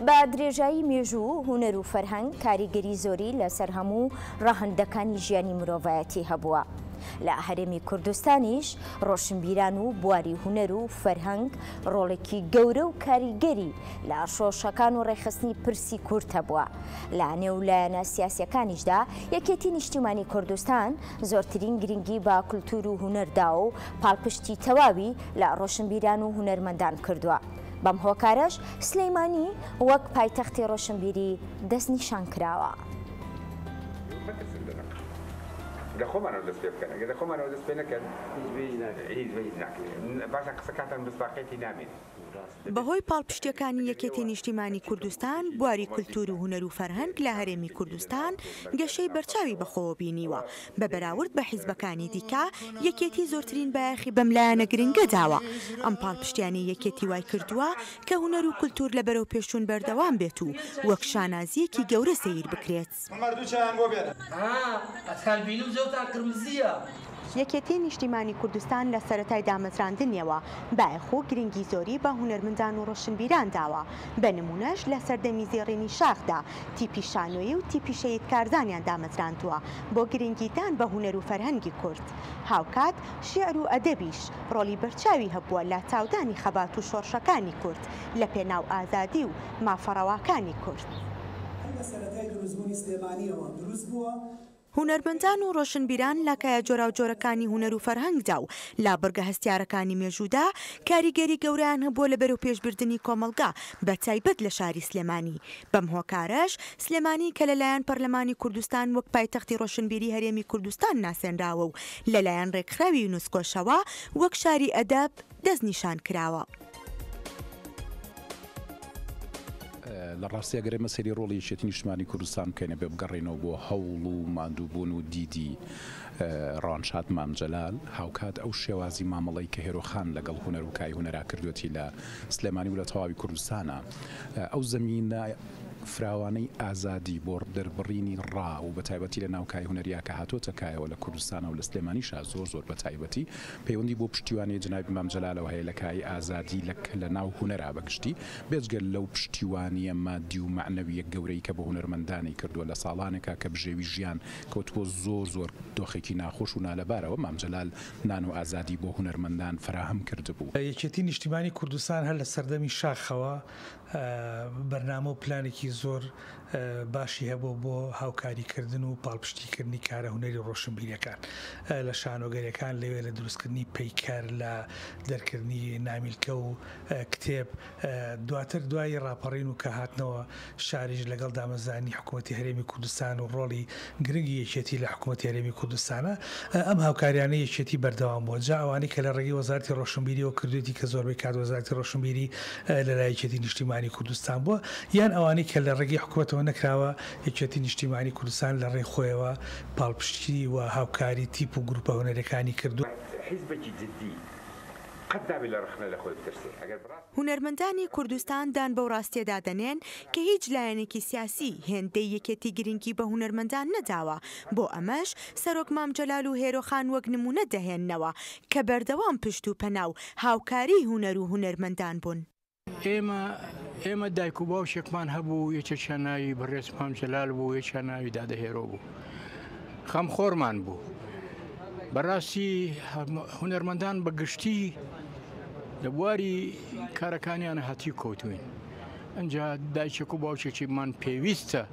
بە درێژایی مێژوو، هونەر و فەرهەنگ کاریگەری زۆری لەسەر هەموو ڕەهەندەکانی ژیانی مرۆڤایەتی هەبووە. لە هەرێمی کوردستانیش ڕۆشنبیران و بواری هونەر و فەرهەنگ ڕۆڵێکی گەورە و کاریگەری لە شۆڕشەکان و ڕێکخستنی پرسی کورد هەبووە. لە نێو لایەنە سیاسییەکانیشدا یەکێتی نیشتیمانی کوردستان زۆرترین گرنگی بە کولتوور و هونەر داوە و پاڵپشتی تەواوی لە ڕۆشنبیران و هونەرمەندان کردووە. بەم هۆکارەش سلیمانی وەک پایتەختی ڕۆشنبیری دەستنیشان کراوە. لە خۆمانەوە دەست پێ بکەن ئەگەر لە خۆمانەوە دەست پێ نەکەن هیچ بە هیچ ناکرێ پاشان قسەکانتان مستاقیەتی نامێنێ. بەهۆی پاڵپشتییەکانی یەکێتی نیشتیمانی کوردستان، بواری کولتوور و هونەر و فەرهەنگ لە هەرێمی کوردستان گەشەی بەرچاوی بەخۆوە بینیوە، بە بەراورد بە حیزبەکانی دیکە، یەکێتی زۆرترین بایەخی بەم لایەنە گرنگە داوە. ئەم پاڵپشتیانەی یەکێتی وای کردووە کە هونەر و کولتوور لە بەرەوپێشچوون بەردەوام بێت و وەک شانازییەکی گەورە سەیر بکرێت. یەکێتی نیشتیمانی کوردستان لە سەرەتای دامەزراندنیەوە بایەخ و گرنگی زۆری بە هونەرمندان و ڕۆشنبیران داوە، بە نموونەش لە سەردەمی زێڕینی شاخدا تیپی شانۆیی و تیپی شەهید کارزانیان دامەزراندووە بۆ گرنگیدان بە هونەر و فەرهەنگی کورد. هاوکات شیعر و ئەدەبیش ڕۆڵی بەرچاوی هەبووە لە تاودانی خەبات و شۆڕشەکانی کورد لە پێناو ئازادی و مافە ڕەواکانی کورد. هەر لە سەرەتای دروستبوونی سلێمانییەوە دروست بووە. هونەرمەندان و ڕۆشنبیران لە کایە جۆراوجۆرەکانی هونەر و فەرهەنگدا و لە بڕگە هەستیارەکانی مێژوودا کاریگەری گەورەیان هەبووە لە بەرەوپێشبردنی کۆمەڵگا بە تایبەت لە شاری سلێمانی بەم هۆکارەش سلێمانی کە لەلایەن پەرلەمانی کوردستان وەک پایتەختی ڕۆشنبیری هەرێمی کوردستان ناسێنراوە و لەلایەن ڕێکخراوی یونسکۆشەوە وەک شاری ئەدەب دەستنیشان کراوە. لە ڕاستیا گەر ئێمە سەیری ڕۆڵی یەکێتی نیشتمانی کوردستان بکەین ئەبێ بگەڕێینەوە بۆ هەوڵ و ماندووبوون و دیدی ڕەوانشاد مام جەلال، هاوکات ئەو شێوازی مامەڵەی کە هێرۆ خان لەگەڵ هونەر و کای هونەرا کردووەتی لە سلێمانی و لە تەواوی کوردستانا ئەو زەمینە فراوانەی ئازادی بۆ دەربڕینی ڕا و بەتایبەتی لە ناو کای هونەریا کە هاتۆتە کایەوە لە کوردستانا و لە سلێمانیشا زۆر زۆر بەتایبەتی پەیوەندی بۆ پشتیوانی جەنابی مام جەلالەوە هەیە لە کایەی ئازادی لە لە ناو هونەرا بە گشتی بێجگە لەو پشتیوانییە مادی و مەعنەوییە گەورەی کە بۆ هونەرمەندانی کردووە لە ساڵانێکا کە بژێوی ژیان کەوتبووە زۆر زۆر دۆخێکی ناخۆش و نالەبارەوە، مام جەلال نان و ئازادی بۆ هونەرمەندان فەراهەم کردبوو. یەکێتی نیشتیمانی کوردستان هەر لە سەردەمی شاخەوە بەرنامە و پلانێکی زۆر باشی هەبووە بۆ هاوکاریکردن و پاڵپشتیکردنی کارە هونەری ڕۆشنبیریەکان لە شانۆگەریەکان لەوێ لە دروستکردنی پەیکەر لە دەرکردنی نامیلکە و کتێب دواتر دوای ڕاپەڕین و کە هاتنەوە شاریش لەگەڵ دامەزرانی حکوومەتی هەرێمی کوردستان و ڕۆڵی گرنگی یەکێتی لە حکوومەتی هەرێمی کوردستانە ئەم هاوکاریانەی یەکێتی بەردەوام بووە جا ئەوانەی کە لە ڕێگەی وەزارەتی ڕۆشنبیریەوە کردوێتی کە زۆربەی کات وەزارەتی ڕۆشنبیری لە لای یەکێتی نیشتیمانی کوردستان بووە یان ئەوانەی کە لە ڕێگەی حکوومەتەوە نەکراوە یەکێتی نیشتیمانی کوردستان لە ڕێی خۆیەوە پاڵپشتی و هاوکاری تیپ و گروپە هونەریەکانی کردووە. حیزبێکی جدی قەت نابێ لە ڕەخنە لە خۆی بترسێ ئەگەر بەڕاست. هونەرمەندانی کوردستان دان بەو ڕاستیەدا دەنێن کە هیچ لایەنێکی سیاسی هێندەی یەکێتی گرنگی بە هونەرمەندان نەداوە، بۆ ئەمەش سەرۆک مام جەلال و هێرۆ خان وەک نمونە دەهێننەوە کە بەردەوام پشت و پەنا و هاوکاری هونەر و هونەرمەندان بوون. ئێمە ئێمە دایک و باوکێکمان هەبوو یەکێکیان ناوی بەڕێز مام جەلال بوو یەکیان ناوی دادە هێرۆ بوو خەمخۆرمان بوو بەڕاستی هونەرمەندان بە گشتی لە بواری کارەکانیان هەتی کەوتوین ئەجا دایکێک و باوکێکیمان پێویستە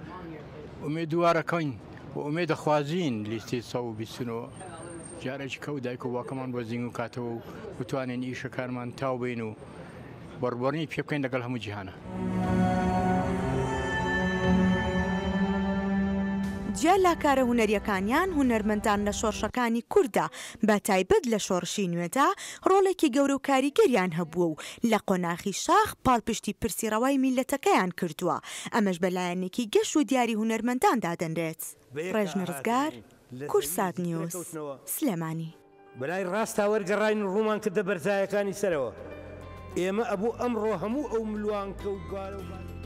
ئومێ دووارەکەین و ئومێ دەخوازین لیستی 129 جارێکی کەو دایک و باوکەمان بۆ زیینگ و کاتەوە و بتوانین ئیشەکانمان تاو بین و بڕبڕی پێ بکەین لەگەڵ هەموو جیهانە. جیا لە کارە هونەرییەکانیان، هونەرمەندان لە شۆڕشەکانی کورددا، بە تایبەت لە شۆڕشی نوێدا، ڕۆڵێکی گەورە و کاریگەریان هەبووە و لە قۆناغی شاخ پاڵپشتی پرسی ڕەوای میللەتەکەیان کردووە، ئەمەش بە لایەنێکی گەش و دیاری هونەرمەندان دادەنرێت. ڕێژن ڕزگار، کوردسات نیوز، سلێمانی. بەلای ڕاستا وەرگەڕاین و ڕوومان کردە بەرزایەکانی سەرەوە. ئێمە ئەبوو ئەمڕۆ هەموو ئەو ملوانکە و گارە و.